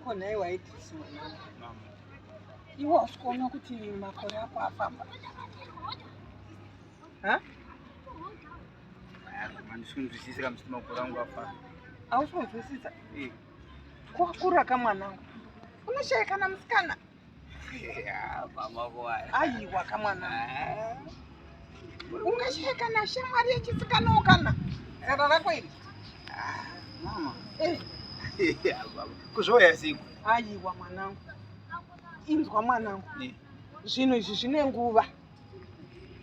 Ko nhai waIdris mwanangu. Iwe hausi kuona kuti makore ako afamba? Ha? Handisi kunzwisisa kana kuti makore angu afamba. Hausi kunzwisisa? Eh. Kwakura ka mwanangu. Unoshaya kana musikana? Aiwa ka mwanangu. Ungashaya kana shamwari yechisikanawo kana zera rako iri? Mama. Eh. Kuzvouya siku. Aiwa mwanangu. Inzwa mwanangu. Eh. Zvinhu izvi zvine nguva.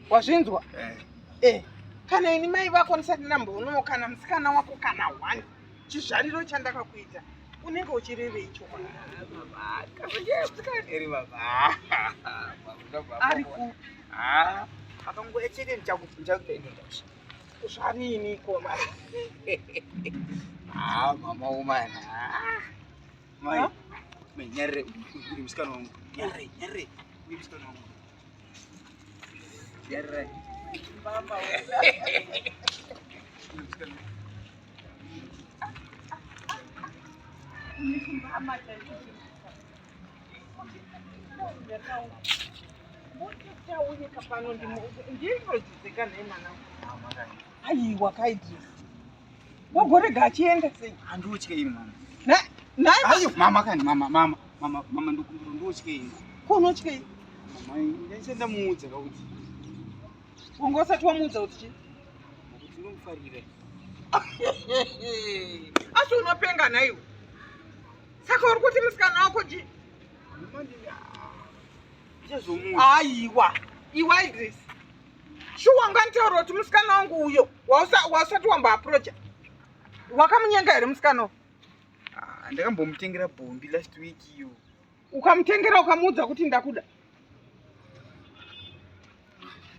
Wazvinzwa? Eh. Eh. Kana ini mai vako ndisati ndamboonawo kana musikana wako kana one chizvariro chandakakuita unenge uchirevei chokwadi? Eri baba. Ari kupi? Ah, akanguya chete ndichakuenda. Zvariniko mama? Ah, mama umana. Mai. Mai nyarre uri musikana wangu. Nyarre, nyarre. Uri musikana wangu. Nyarre. Mama. Uri musikana wangu. Mama chaicho. Ndaunyika pano ndinodzika nhai mwanangu. Aiwa kaIdris. Wogorega achienda sei? Handotye ini mama. Nhai Ayo mama kani mama mama mama mama ndokumbira ndotye ini. Kunotyei? Mama ndisati ndamuudza kakuti Wanga usati wamuudza kuti chii? kuti ndomufarira. Asi unopenga nhaiwe. Saka uri kuti musikana wako chii? Mama ndichazomuudza. Aiwa, iwe Idris. Shuwa unganditaura kuti musikana wangu uyo wausati wamboaprocha. Wakamunyenga here musikana uyu? Ah, ndakambomutengera bhombi last week iyo. Ukamutengera ukamuudza kuti ndakuda.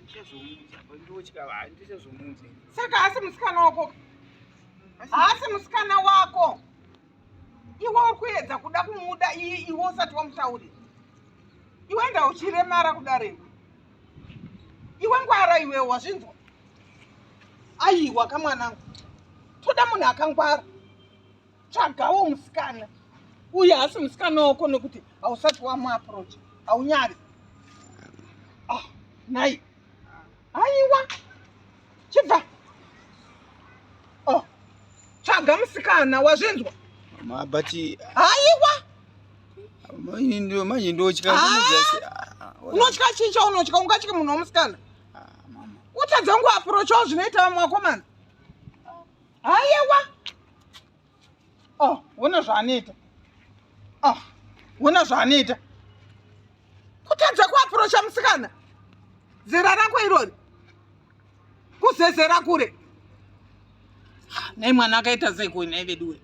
Ndichazomuudza, ndotya, ndichazomuudza. Saka haasi musikana wako. Haasi musikana wako. Iwe uri kuedza kuda kumuda iwe usati wamutaurira. Iwe enda uchiremara kudare. Iwe ngwara iwe wazvinzwa. Aiwa kamwanangu. Toda munhu akangwara. Tsvagawo musikana. Uye haasi musikana wako nekuti hausati wamuapproach. Haunyari. Ah, nhai. Aiwa. Chibva. Oh. Tsvaga musikana wazvinzwa. Mama, but Aiwa. manje ndotya. Ah! Unotya chii chaunotya? Ungatye munhu womusikana? Mama. Utadza kungoapproachawo zvinoita vamwe vakomana. Aiwa. Oh, wona zvaanoita. Oh, wona zvaanoita. Kutadza kuapproacha musikana. Zera rako irori. Kuzezera kure. Nhai mwana akaita sei ko nhai veduwe?